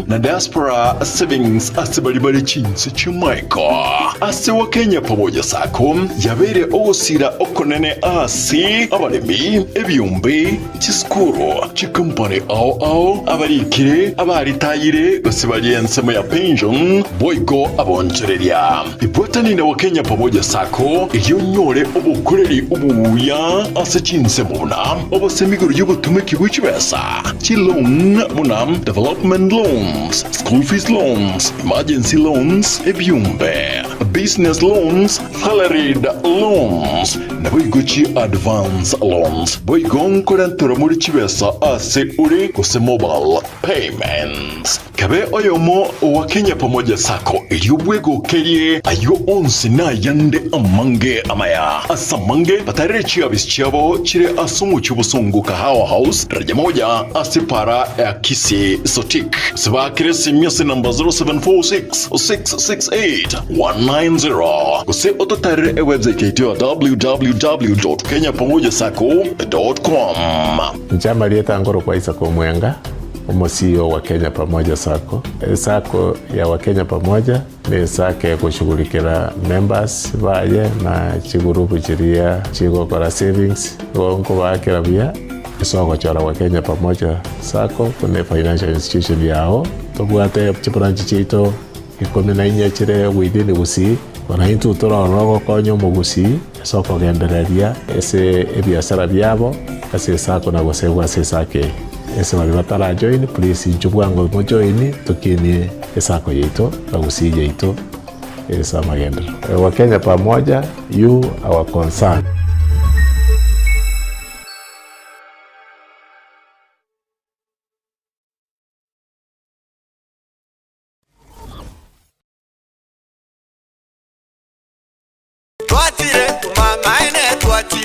na Diaspora Savings ase baria bare chinse chi'omoiko. Ase Wakenya Pamoja Sacco yabeire ogosira okonene ase abaremi, ebiombe, chisukuru, chikompani ao ao, abarikire, abaritayire gose baria ensemo ya pension, boigo abonchoreria. Ibwatani na Wakenya Pamoja Sacco erio onyore obokoreri obuya ase chinsemo buna obosemi igoro y'obotumeki bwe chibesa, chiloan buna development loans, school fees loans, emergency loans, ebiombe, business loans, salaried loans, naboigo chi advance loans. Boigo nkorenterwa more chibesa ase ore gose mobile payments. Kabe oyomo owa Kenya Pamoja Sacco erio bwegokerie ayio onsi na ayande amange amaya. Ase amange batarere chiabisi chiabo chire ase omochie obosongo Kahawa House, daraja moja ase para ya Kisii Sotik. Gose baakere esimi ase namba 0746 668 190 gose ototarere ewebsite yaito ya www.kenyapamojasacco.com. Inche amarieta nkorokwa Isaac Omwenga, Omo-CEO wa Kenya Pamoja Sacco. Esacco ya Wakenya Pamoja ne esacco egoshughulikera members baye na chigurupu chiria chigokora savings. Igo nkobaakera buya ase ogochora Wakenya Pamoja Sacco buna efinancial institution yao. Tobwate chibranch chiaito ikomi na inye chire within Gusii, bono intwe tore ororo gokonya omogusii ase okogendereria ase ebiasara biabo ase esacco na gosegwa ase esacco eye. Ase baria batarajoin please inchuo bwango mojoin tokinie esacco yaito na Gusii yaito ase amagenderero. Wakenya pamoja, you our concern.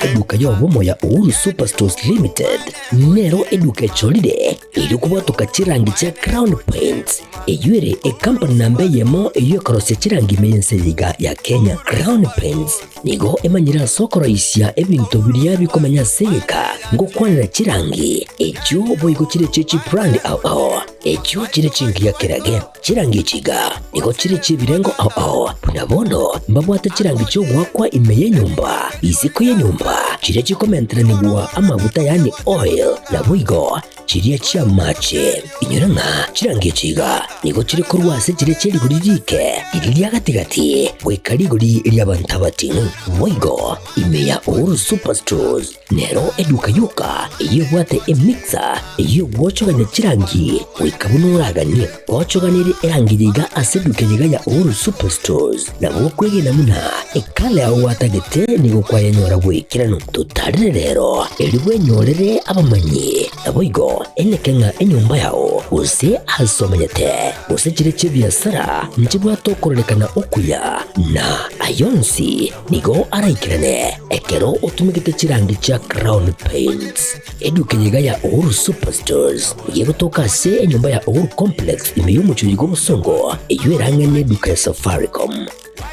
Eduka y'obomo ya Uhuru Superstores Limited nero eduka echorire erio kobwatoka chirangi chia Crown Paints eyio ere ekampani namba eyemo eyio ekorosia chirangi ime y'ense eye iga ya Kenya. Crown Paints nigo emanyire ase okoroisia ebinto biria bikomenya ase egeka ngokwanera chirangi echio boigo chire chie chibrand ao ao echio chire chingiya kerage. Chirangi echi iga nigo chire chi'ebirengo ao ao, buna bono mbabwate chirangi chi'ogoakwa ime y'enyomba, isiko y'enyomba, chiria chikomenteranigwa amaguta yaani oil, naboigo chiria chi'amache. Inyora ng'a chirangi echi iga nigo chire korwa ase chiria chie rigori riike, riria ria gati-gati, goika rigori ri'abanto abating'u. Boigo ime ya Uhuru Superstores Nero eduka yoka eyio ebwate emixer eyio egwochogania chirangi goika buna oraganie. Gochoganerie erangi yiga ase eduka yiga ya Uhuru Superstores nabo okwegena buna ekala yao gwatagete nigo kwayenyora goikeranu. Totarire rero erio bwenyorere abamanyi naboigo eneke ng'a enyomba yao gose ase omenyete gose chire chi'ebiasara nchibwate okororekana okuya na ayonsi Nigo araikerane ekero otumegete chirangi chia Crown Paints. Eduka eye iga ya Uhuru Superstores nigo egotoka ase enyomba ya Uhuru Complex ime y'omochie oyiga obosongo eyio ere ang'e n'eduka ya Safaricom.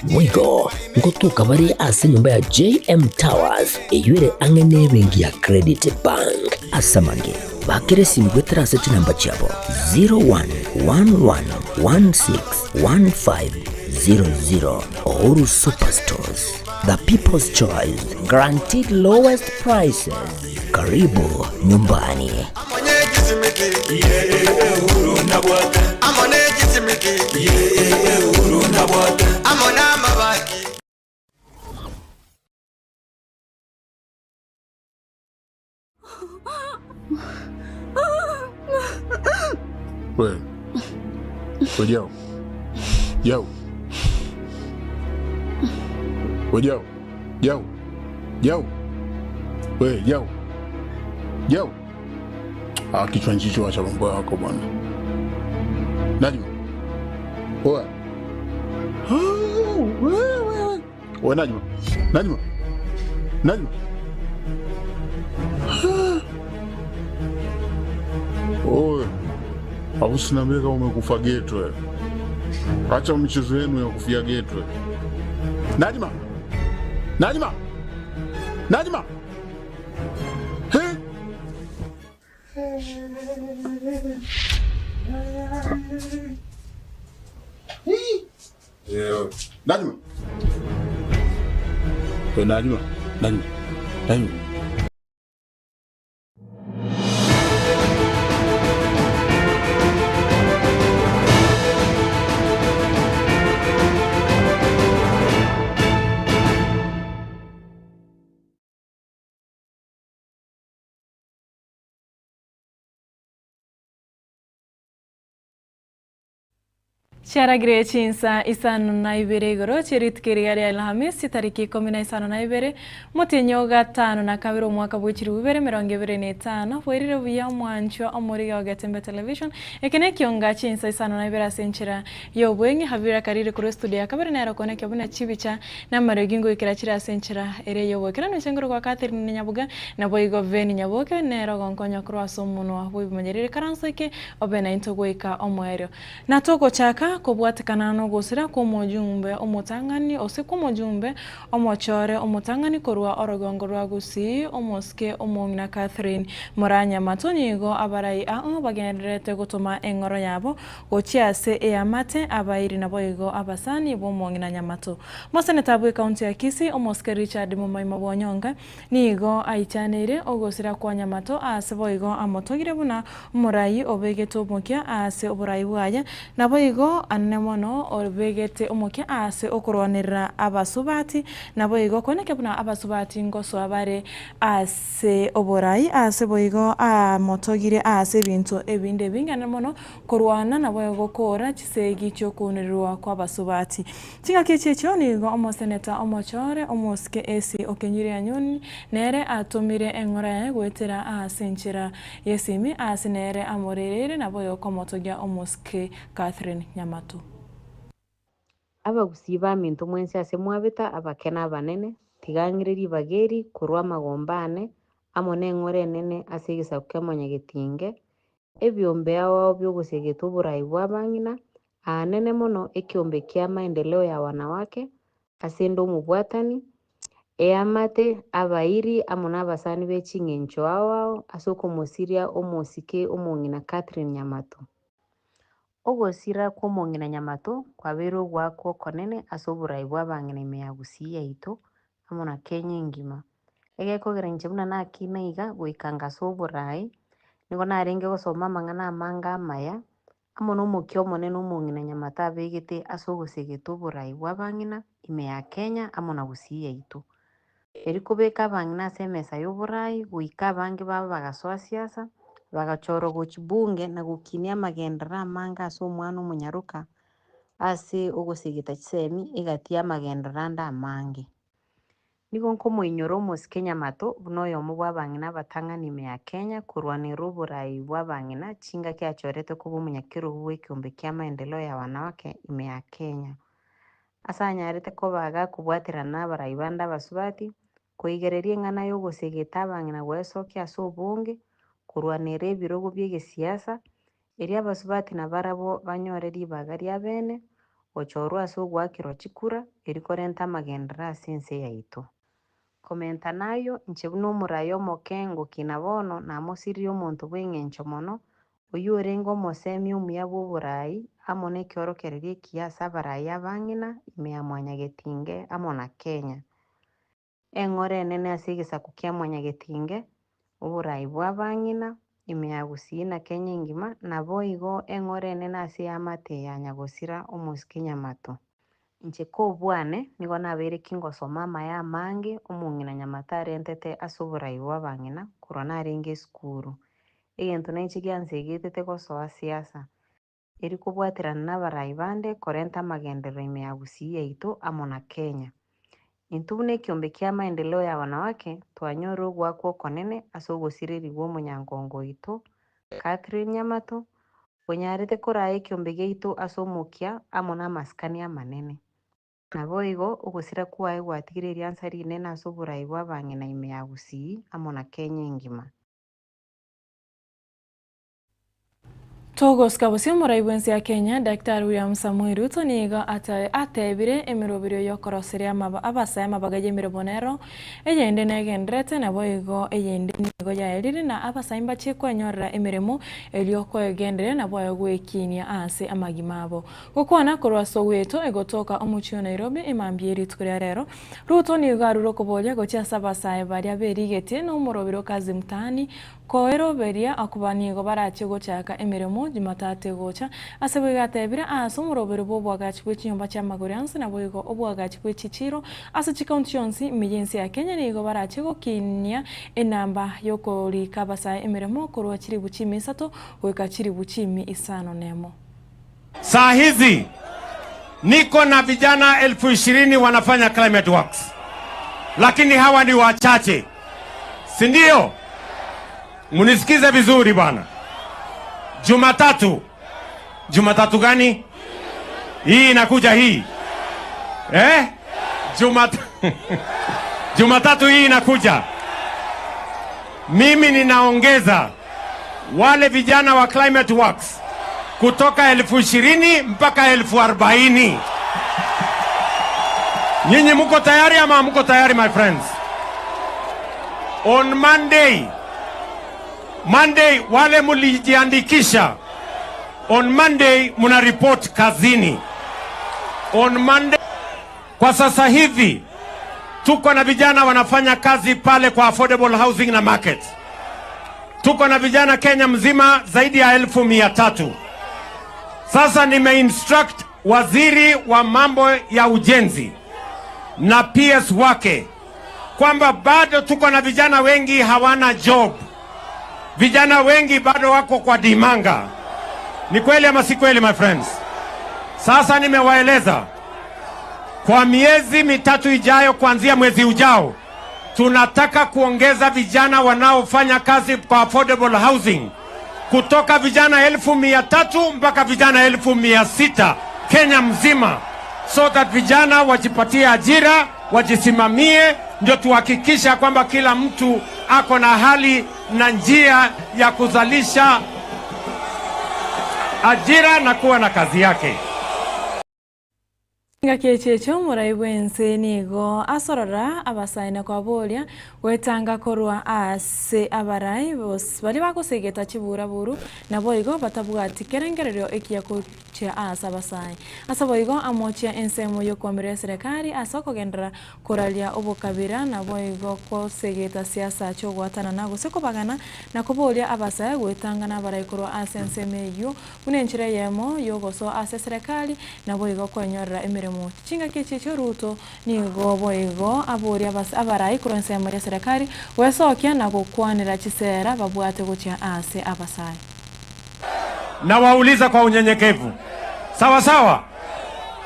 Boigo ngotoka bare ase enyomba ya JM Towers eyio ere ang'e n'ebenki ya Credit Bank. Ase amange, bakera esimi goetera ase chinamba chiabo 0111161500. Uhuru Superstores, the people's choice, guaranteed lowest prices. Karibu nyumbani. We. We Jau. Jau. We Jau. Jau. Jau. We Jau. Jau. Ah, kichwa nchicho acha mambo yako bwana. Najma. Oa. Ah, we, we, we. We Najma. Najma. Najma. Oe. Au usiniambie kama umekufa geto wewe. Acha michezo yenu ya kufia geto. Najma. Najma. Najma. He? Najma. We Najma, Najma, Najma. Chiaragire chinsa isano na ibere igoro chie rituko eriga ria Alhamisi tariki ikomi na isano na ibere, omotienyi o gatano na kabere omwaka bwe chilifu ibere emerongo ebere na etano, bwairire buya omwanchwa omorigia o Getembe Television, eke nekionga chinsa isano na ibere ase enchera y'obweng'e. Havira Kariri korwa estudio ya kabere nere okonekia buna chibicha na amariogi ngoikera chire ase enchera ere y'ogoikeranu inche nkorokwa Catherine Nyabuga, naboigo Veni Nyaboke nere ogonkonya korwa ase omonwa bw'ebimanyereri ikaranso eke obe naintwe goika omoerio. Na togochaka kobwatekana nogosira kw'omojumbe omotang'ani, ose kw'omojumbe omochore omotang'ani korwa orogongo rwa Gusii, omosike omong'ina Catherine Moranyamato, nigo abarai ao bagendererete gotoma eng'oro yabo gochia ase eamate, abairi naboigo abasani b'omong'ina Nyamato. Moseneta bw'ecounty ya Kisii, omosike Richard Momoima Bwonyonga, Nigo aichaneire ogosira kwa Nyamato aase boigo amotogire buna omorai obegete omokia aase oborai bwaye, naboigo anene mono obegete omokia aase okorwanerera abasubati, naboigo koeneke buna abasubati ngosoa bare aase oborai, aase boigo amotogire aase ebinto ebinde ebinge anene mono korwana naboigo gokoora chisegi chi'okounererwa kw'abasubati. Chingaki echi echio nigo omoseneta omochore omosike Esi okenyire Anyoni nere atomire eng'ora yaye goetera aase enchera y'esimi aase nere amorereire naboigo komotogia omosike Catherine Nyamatu. Abagusii baminto mwensi ase mwabeta, abake na abanene, tiga ng'ire ribaga eri korwa amagomba ane amo neng'ora enene ase egesaku kia Mwanyagetinge, ebiombe ao ao bi'ogosegeta oborai bw'abang'ina, Aanene mono ekiombe kia maendeleo ya wanawake, ase inde omobwatani, eamate, abairi amo nabasani be ching'encho ao ao ase okomosiria omosike omong'ina Catherine Nyamato. Ogosira kw'omong'ina Nyamato kwabeire ogoakwa okonene ase oborai bw'abang'ina ime ya Gusii yaito amo na Kenya engima. Egekogera inche buna nakina iga goika ngasoa oborai, nigo narenge gosoma amang'ana amange amaya, Amo nomokia omonene omong'ina Nyamata abegete ase ogosegeta oborai bw'abang'ina ime ya Kenya amo na Gusii yaito. Erio kobeka abang'ina ase emesa y'oborai goika abange babo bagasoa siasa, bagachorwa gochia bunge na gokinia amagenderero amange ase omwana omonyaroka ase ogosegeta chisemi egati y'amagenderero ande amange. Nigo nkomoinyora omosike Nyamato buna oyomo bw'abang'ina abatang'ani ime ya Kenya korwanerera oborai bw'abang'ina chingaki achorete koba omonyakerogo bw'ekeombe kia maendeleo ya wanawake ime ya Kenya. Ase anyarete koba gakobwaterana nabarai bande abasubati, koigereria eng'ana y'ogosegeta abang'ina gwesokia ase obonge, korwanerera ebirogo bi'egesiasa, Erio abasubati nabarabwo banyore ribaga ria bene gochorwa ase ogoakerwa chikura, erio korenta amagenderero ase ense yaito. Komenta nayio, inche buna omoraia omoke ngokina bono namosiririe omonto bw'engencho mono, oyio orenge omosemia omuya bw'oboraai amo nekiorokererio ekiya ase abaraai abang'ina ime ya Mwanyagetinge amo na Kenya. Eng'ora enene ase egesaku kia Mwanyagetinge, oborai bw'abang'ina, ime ya Gusii na Kenya engima, naboigo eng'ora enene ase eamate ya Nyagosira omosike Nyamato. Inche kobwane, nigo nabeire kingosoma amaya amange omong'ina Nyamato arentete ase oborai bw'abang'ina korwa narenge esukuru. Egento nainche giansegetete gosoa siasa, eri kobwaterana nabarai bande korenta amagenderero ime ya Gusii yaito amo na Kenya. Intwe buna ekiombe kia maendeleo ya wanawake twanyorire ogoakwa okonene ase ogosirerigwa omonyangongo oito Catherine Nyamato, onyarete koraa ekiombe giaito ase omokia amo namasikani amanene. Naboigo ogosira kwaye gwatigire eriansa rinene ase oborai bw'abang'ina ime ya Gusii amo na Kenya engima. Togosika bosio omorai bw'ense ya Kenya, Daktari William Samoei Ruto nigo atebire emeroberio y'okoroseria abasae amabaga y'emeremo nero eyende negendererete naboigo eyende nigo yaerire na abasae mbachie kwenyorera emeremo erio koegendereria naboigo gwekinia ase amagima abo. Gokwana korwa Soweto egotoka omochie o Nairobi emambia ye rituko ria rero, Ruto nigo arure okoboria gochia ase abasae baria berigetie na omoroberi o Kazi Mtaani Koeroberia koba nigo barache gochaka emeremo Jumatatu egocha. Ase boigo atebire, Ase omoroberi bw'oboagachi bwe chinyomba chi'amagoro yonsi naboigo oboagachi bwe chichiiro ase chikaunti chionsi ime y'ense ya Kenya nigo barache gokinia enamba y'okorika abasae emeremo korwa chilifu chiimi isato goika chilifu chiimi isano nemo. Saa hizi niko na vijana 20,000 wanafanya climate works, lakini hawa ni wachache, si ndio? Mnisikize vizuri bwana. Jumatatu, Jumatatu gani hii inakuja hii eh? Jumatatu hii inakuja, mimi ninaongeza wale vijana wa climate works kutoka 20,000 mpaka 40,000. Nyinyi mko tayari ama mko tayari my friends? On Monday, Monday wale mulijiandikisha, on Monday muna report kazini. On Monday, kwa sasa hivi tuko na vijana wanafanya kazi pale kwa affordable housing na market. Tuko na vijana Kenya mzima zaidi ya 300,000. Sasa nimeinstruct waziri wa mambo ya ujenzi na PS wake kwamba bado tuko na vijana wengi hawana job. Vijana wengi bado wako kwa dimanga. Ni kweli ama si kweli my friends? Sasa nimewaeleza kwa miezi mitatu ijayo, kuanzia mwezi ujao, tunataka kuongeza vijana wanaofanya kazi kwa affordable housing kutoka vijana 300,000 mpaka vijana 600,000 Kenya mzima, so that vijana wajipatie ajira, wajisimamie, ndio tuhakikisha kwamba kila mtu ako na hali na njia ya kuzalisha ajira na kuwa na kazi yake. Engaki echi echio omorai bw'ense nigo asorora abasae na kobaboria gwetanga korwa ase abarai baria bagosegeta chiburaburu, naboigo batabwati kerengererio ekiya gochia ase abasae. Ase boigo amochia ensemo y'okoamerera eserekari ase okogenderera koraria obokabira naboigo gosegeta siasa chi'ogoatanana gose kobagana na koboria abasae gwetanga nabarai korwa ase ensemo eyio Buna enchera eyemo y'ogosoa ase eserekari, naboigo kwenyorera emeremo. Chingaki echi echio Ruto nigo boigo aboria abarai korwa ensemo y'eserekari gwesokia na gokwanera chisera babwate gochia ase abasae. Nawauliza kwa unyenyekevu, sawa sawa.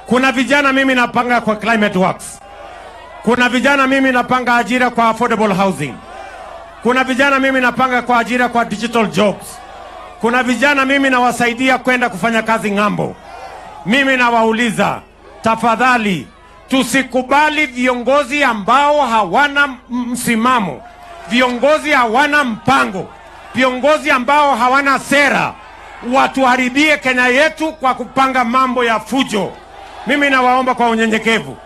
Kuna vijana mimi napanga kwa climate works, kuna vijana mimi napanga ajira kwa affordable housing, kuna vijana mimi napanga kwa ajira kwa digital jobs, kuna vijana mimi nawasaidia kwenda kufanya kazi ng'ambo. Mimi nawauliza tafadhali, tusikubali viongozi ambao hawana msimamo, viongozi hawana mpango, viongozi ambao hawana sera, watuharibie Kenya yetu kwa kupanga mambo ya fujo. Mimi nawaomba kwa unyenyekevu,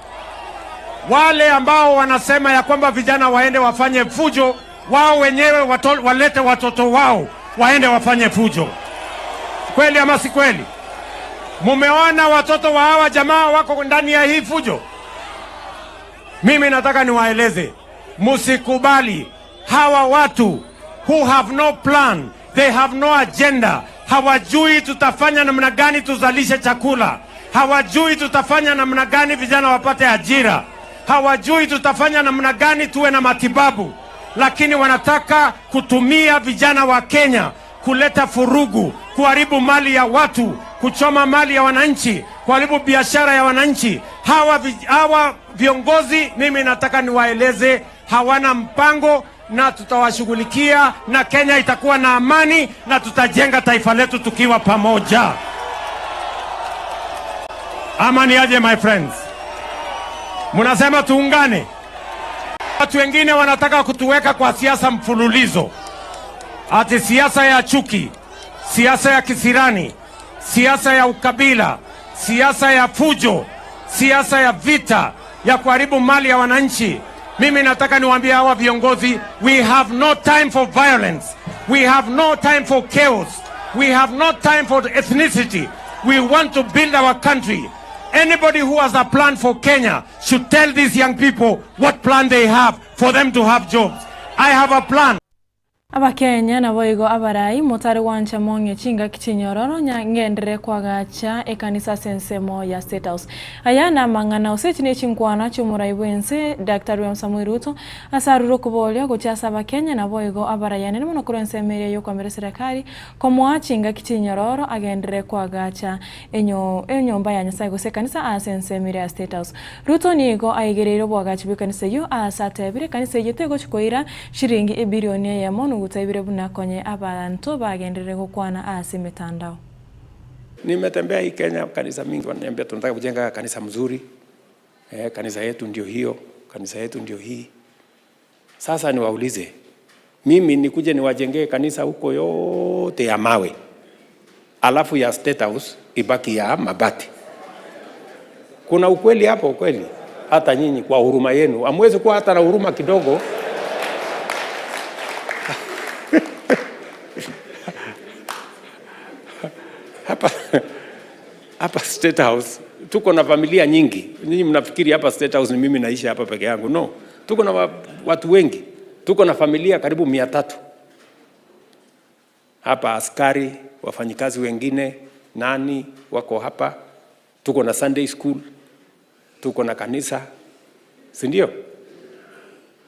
wale ambao wanasema ya kwamba vijana waende wafanye fujo, wao wenyewe walete watoto wao waende wafanye fujo. Kweli ama si kweli? Mumeona watoto wa hawa jamaa wako ndani ya hii fujo? Mimi nataka niwaeleze, musikubali hawa watu who have no plan, they have no agenda, hawajui tutafanya namna gani tuzalishe chakula, hawajui tutafanya namna gani vijana wapate ajira, hawajui tutafanya namna gani tuwe na matibabu, lakini wanataka kutumia vijana wa Kenya kuleta furugu, kuharibu mali ya watu, kuchoma mali ya wananchi, kuharibu biashara ya wananchi. Hawa viongozi mimi nataka niwaeleze hawana mpango, na tutawashughulikia, na Kenya itakuwa na amani, na tutajenga taifa letu tukiwa pamoja. Ama ni aje my friends? Mnasema tuungane. Watu wengine wanataka kutuweka kwa siasa mfululizo, ati siasa ya chuki, Siasa ya kisirani, siasa ya ukabila, siasa ya fujo, siasa ya vita, ya kuharibu mali ya wananchi. Mimi nataka niwaambie hawa viongozi, we have no time for violence. We have no time for chaos. We have no time for ethnicity. We want to build our country. Anybody who has a plan for Kenya should tell these young people what plan they have for them to have jobs. I have a plan. Abakenya naboigo abarai, motare gwancha mong'e chingaki chinyororo, ngenderere koagacha ekanisa ase ensemo ya State House. Aya namang'ana gose echi nechinkwana chi'omorai bw'ense Daktari William Samoei Ruto ase arure okoboria gochia ase Abakenya naboigo abarai anene mono korwa ensemo eria y'okwamera eserekari komoa chingaki chinyororo agenderere koagacha enyomba ya Nyasae gose ekanisa ase ensemo eria ya State House. Ruto nigo aigereire oboagachi bw'ekanisa eyio aase atebire ekanisa eyio tegochi koira chiringi ebilioni eyemo nuguta ibere buna konye abanto bagenderere gokwana ase emetandao. Nimetembea hii Kenya kanisa mingi wananiambia tunataka kujenga kanisa mzuri. Eh, kanisa yetu ndio hiyo, kanisa yetu ndio hii. Sasa niwaulize, mimi nikuje niwajengee kanisa huko yote ya mawe, alafu ya State House ibaki ya mabati? Kuna ukweli hapo kweli? Hata nyinyi kwa huruma yenu hamwezi kuwa hata na huruma kidogo? Hapa hapa State House tuko na familia nyingi. Nyinyi mnafikiri hapa State House ni mimi naishi hapa peke yangu? No, tuko na watu wengi, tuko na familia karibu 300 hapa, askari, wafanyikazi wengine, nani wako hapa. Tuko na Sunday school, tuko na kanisa, si ndio?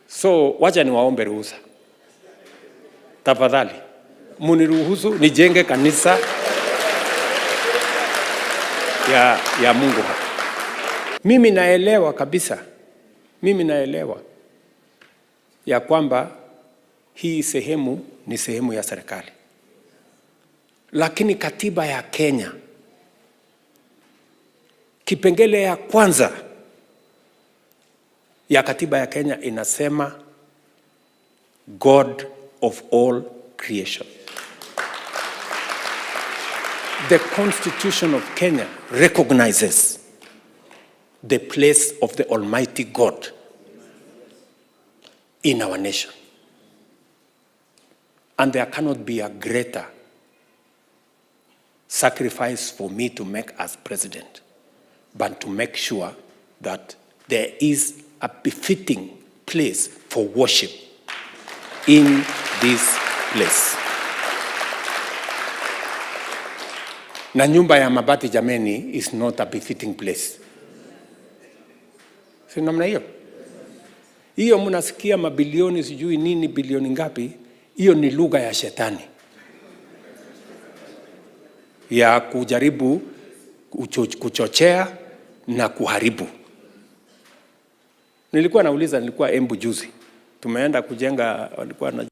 So wacha niwaombe ruhusa tafadhali, muniruhusu nijenge kanisa ya Mungu hapa. Mimi naelewa kabisa, mimi naelewa ya kwamba hii sehemu ni sehemu ya serikali, lakini katiba ya Kenya kipengele ya kwanza ya katiba ya Kenya inasema God of all creation. The Constitution of Kenya recognizes the place of the Almighty God in our nation. And there cannot be a greater sacrifice for me to make as president, but to make sure that there is a befitting place for worship in this place. Na nyumba ya mabati jameni is not a befitting place. Si namna hiyo? Hiyo mnasikia mabilioni sijui nini bilioni ngapi, hiyo ni lugha ya shetani ya kujaribu kuchochea na kuharibu. Nilikuwa nauliza, nilikuwa Embu juzi, tumeenda kujenga, walikuwa na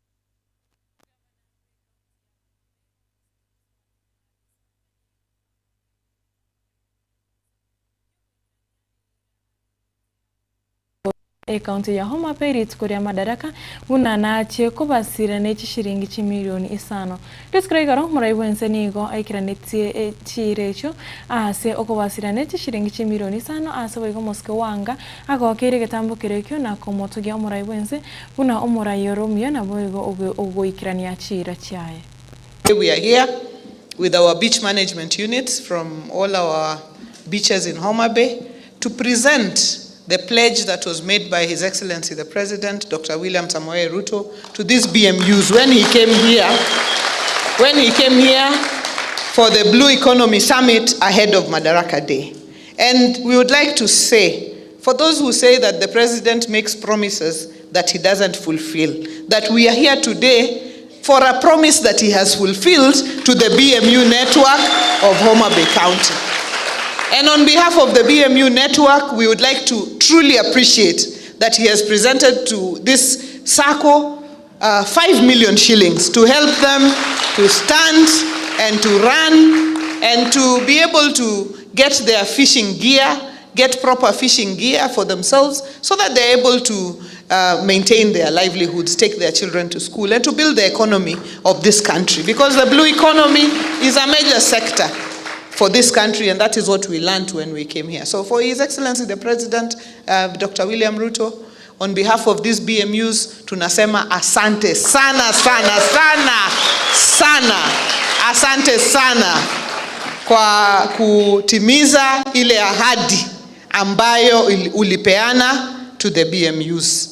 Ekaunti ya Homa Bay rituko ria Madaraka buna nachie kobasira ne chishiringi chimilioni isano. Rituko ria igoro morai bwense nigo aikeranetie chiira echio ase okobasira ne chishiringi chimilioni isano ase boigo omosike wanga agokeire egetambo kere ekio na komotogia omorai bwense buna omorai ore omuya naboigo ogoikerania chiira chiaye. We are here with our beach management units from all our beaches in Homa Bay to present the pledge that was made by His Excellency the President, Dr. William Samoei Ruto, to these BMUs when he came here, when he came here for the Blue Economy Summit ahead of Madaraka Day. And we would like to say, for those who say that the President makes promises that he doesn't fulfill, that we are here today for a promise that he has fulfilled to the BMU network of Homa Bay County. And on behalf of the BMU network, we would like to truly appreciate that he has presented to this SACCO 5 million shillings to help them to stand and to run and to be able to get their fishing gear, get proper fishing gear for themselves so that they're able to uh, maintain their livelihoods, take their children to school, and to build the economy of this country. Because the blue economy is a major sector for this country, and that is what we learned when we came here. So, for His Excellency the President, uh, Dr. William Ruto, on behalf of these BMUs, tunasema asante sana sana sana sana, asante sana kwa kutimiza ile ahadi ambayo ulipeana to the BMUs.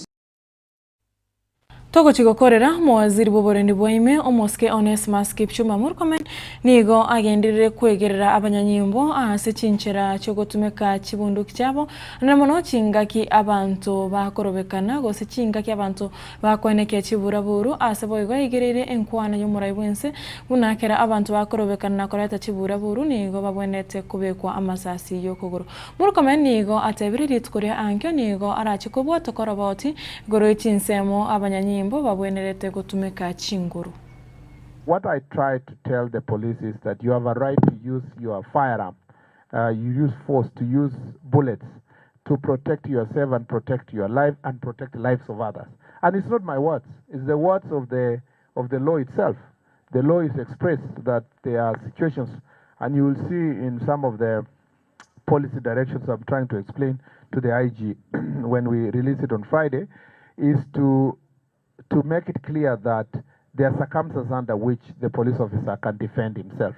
Togochia gokorera omowaziri bw'oborendi bwa ime, omosike Onesmus Kipchumba Murkomen, nigo agenderire kwegerera abanyanyimbo ase chinchera chiogotumeka chibunduki chiabo, naende mono chingaki abanto bakorobekana gose chingaki abanto bakoenekia chiburaburu ase boigo aigereire enkwana y'omorai bw'ense buna ekero abanto bakorobekana na koreta chiburaburu nigo babwenerete kobekwa amasasi y'okogoro. Murkomen nigo atebire rituko ria ankio nigo arache kobwatoka oroboti igoro ye chinsemo abanyanyimbo babwenerete gotumeka chinguru. What I try to tell the police is that you have a right to use your firearm, uh, you use force, to use bullets to protect yourself and protect your life and protect the lives of others. And it's not my words, it's the words of the, of the law itself. The law is expressed that there are situations, and you will see in some of the policy directions I'm trying to explain to the IG when we release it on Friday, is to to make it clear that there are circumstances under which the police officer can defend himself.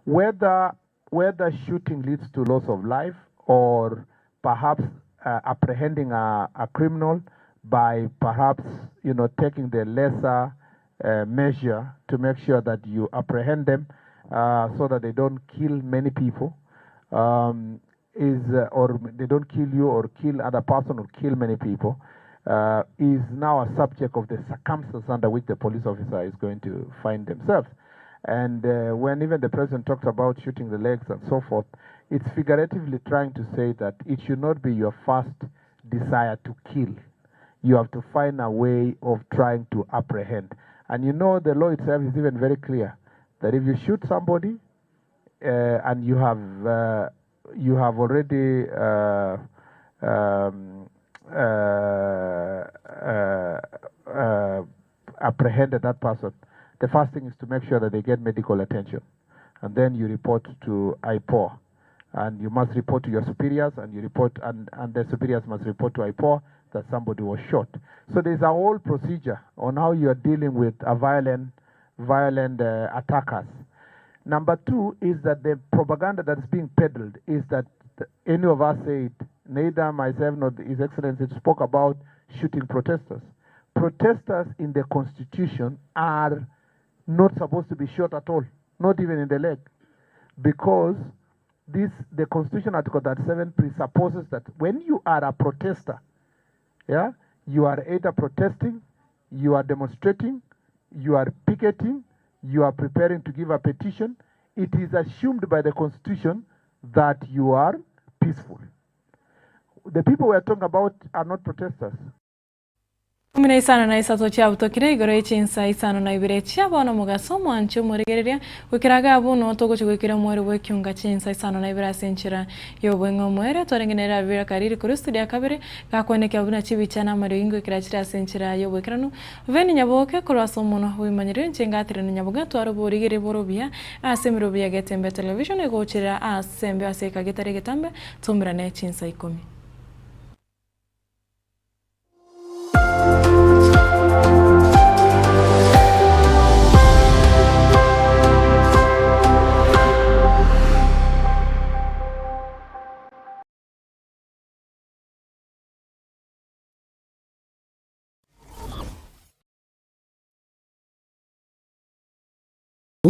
Whether whether shooting leads to loss of life or perhaps uh, apprehending a, a criminal by perhaps you know taking the lesser uh, measure to make sure that you apprehend them uh, so that they don't kill many people um, is uh, or they don't kill you or kill other person or kill many people uh, is now a subject of the circumstances under which the police officer is going to find themselves. And uh, when even the president talks about shooting the legs and so forth, it's figuratively trying to say that it should not be your first desire to kill. You have to find a way of trying to apprehend. And you know, the law itself is even very clear that if you shoot somebody uh, and you have uh, you have already uh, um, uh, uh, uh, apprehended that person, the first thing is to make sure that they get medical attention. And then you report to IPOA. And you must report to your superiors, and you report, and, and the superiors must report to IPOA that somebody was shot. So there's a whole procedure on how you are dealing with a violent, violent uh, attackers. Number two is that the propaganda that is being peddled is that any of us said, neither myself nor His Excellency spoke about shooting protesters. Protesters in the Constitution are not supposed to be shot at all, not even in the leg, because this the Constitution Article 37 presupposes that when you are a protester, yeah, you are either protesting, you are demonstrating, you are picketing, you are preparing to give a petition. It is assumed by the Constitution that you are peaceful. The people we are talking about are not protesters. Ikomi na isano na isato chiabutokire igoro ye chinsa isano na ibere chia bono omogaso omwanche omoregereria goikera iga abwo noo togochia goikera omoerio bw'ekiunga chinsa isano na ibere ase enchera y'obweng'e omoerio twarenge nere Abira Kariri korwa estudio ya kabere gakwenekia buna chibicha na amariogi ngoikera chire ase enchera y'oboikeranu Veni Nyaboke korwa ase omonwa bw'emanyerero inche ngaterena Nyaboke tware oborigeri bore obuya ase emerobi ya Getembe Television egocherera ase embeo ase egeka getari egetambe toumerane chinsa ikomi.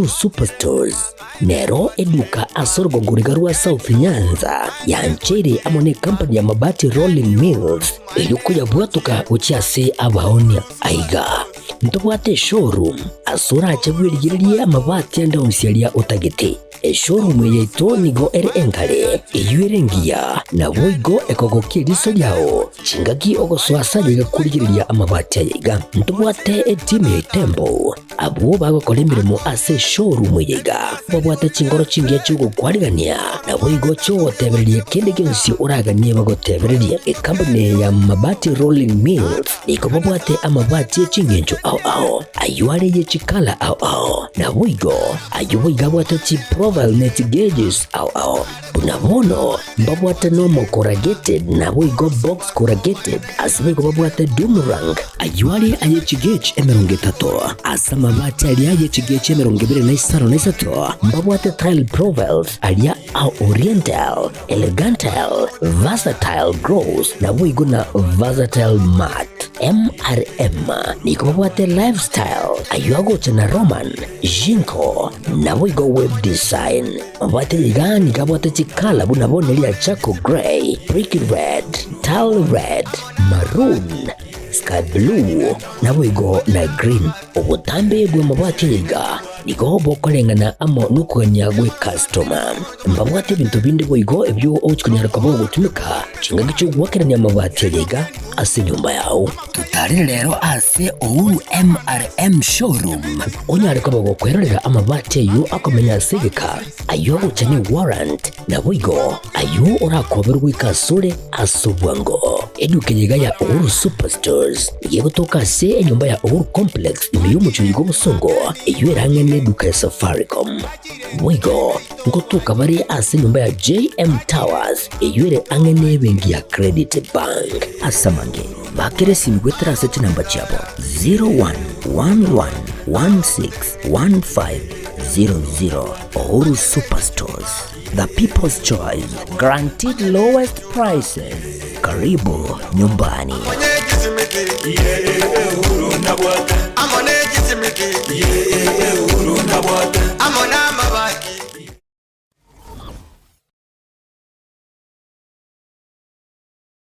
Superstores nero eduka ase orogongo riga rwa South Nyanza yancheire amo ne company ya Mabati Rolling Mills erio koyabwatoka gochia ase abaonia. Aiga ntobwate eshowroom ase orache bwerigererie amabati ande onsi aria otagete. Eshowroom eye yaito nigo ere enkare, eyio ere engiya, naboigo ekogokia eriso riao chingaki ogosoa ase aye iga korigereria amabati aya iga. Ntobwate etimu ya Itembo. Abwo bagokora emeremo ase eshowroom eye iga babwate chingoro chingiya chi'ogokwarigania, naboigo chi'ogotebereria kende gionsi oraganie bagotebererie. Ekampuni eye ya Mabati Rolling Mills nigo babwate amabati e chingencho ao ao, ayio are ye chikala ao ao, naboigo ayio boigo abwate chiprofile ne chigeges ao ao. Buna bono mbabwate normal corrugated naboigo box corrugated, ase boigo babwate doomerang. Ayio are aye chigauge 30, ase amabati aria aye chigauge 23 mbabwate tile profiles aria a oriental, elegantile, versatile gloss naboigo na versatile matte. MRM nigo babwate lifestyle, ayio agocha na Roman, Jinko, naboigo web design. Mabwate iga nigo abwate chikala buna bono ria charcoal grey, brick red, tile red, maroon, sky blue, naboigo na green. Obotambe bw'amabati aya iga nigo bokoreng'ana amo nokogania gw'ekastoma. Mbabwate ebinto binde boigo ebio ogochia konyara koba ogotumeka chingaki chi'ogoakerania amabati aya iga ase enyomba yao. Totarere rero ase Uhuru MRM Showroom onyare koba gokwerorera amabati ayio akomenya ase egeka, ayio agocha ne warrant, naboigo ayio orakoberwe goika asore ase obwango. Eduka eye iga ya Uhuru Superstores nigo egotoka ase enyomba ya Uhuru Complex ime y'omochie oyo bw'obosongo eyio erang'e neduka ya Safaricom. Boigo ngotoka bare ase enyomba ya JM Towers eyio ere ang'e nebenki ya Credit Bank. Ase amange, bakera esimi goetera ase chinamba chiabo 0111161500. Uhuru Superstores, the people's choice, guaranteed lowest prices. Karibu nyumbani.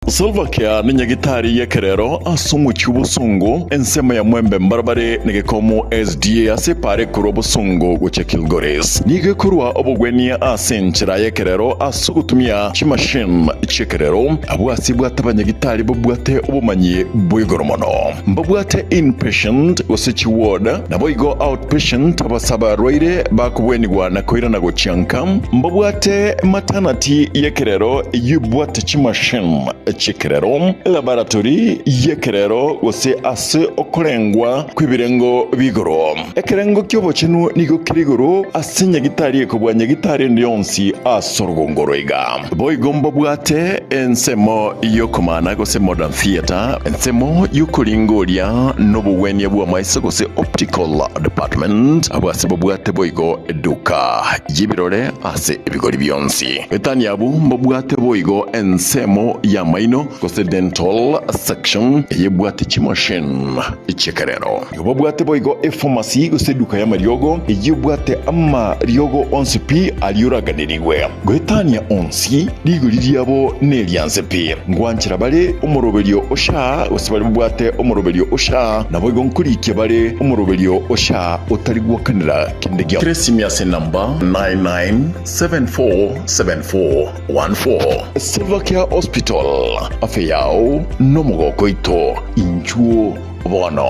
Salva Kiir nenyagitari y'ekerero ase omochie obosongo ensemo ya Mwembe mbarabare negekomo SDA ase epaara ekorwa obosongo gochia Kilgoris. Nigo ekorwa obogwenia ase enchera y'ekerero ase ogotumia chimachine chi'ekerero abwo ase ebwate abanyagitari babwate obomanyi bwa igoro mono. Mbabwate inpatient gose chiward naboigo outpatient abase abarwaire bakobwenigwa na koirana gochia nka. Mbabwate maternity y'ekerero eyio ebwate chimachine chi'ekerero, elaboratory y'ekerero gose ase okorengwa kw'ebirengo bi'igoro. Ekerengo ki'obochenu nigo kere igoro ase nyagitari ekobua nyagitari ende yonsi ase orogongo roiga. Boigo mbabwate ensemo y'okomana gose modern theatre, ensemo y'okoringoria nobogwenia bw'amaiso gose optical department, abwo ase babwate boigo eduka y'ebirore ase ebigori bionsi. Etani abwo mbabwate boigo ensemo y'amaino gose dental section eyebwate chimachine chi'ekerero. Nigo babwate boigo efamasi gose eduka y'amariogo eyio ebwate amariogo onsi pi aria oraganерigwe. Goetania onsi, rigori riabo nerianse pi. Ngwanchera bare omoroberio o SHA gose baria babwate omoroberio o SHA, naboigo nkorikia bare omoroberio o SHA otari gwakanera kende gionsi. Kera ase enamba 99747414. Silvercare Hospital, afya yao nomogoko oito. Inchuo bono.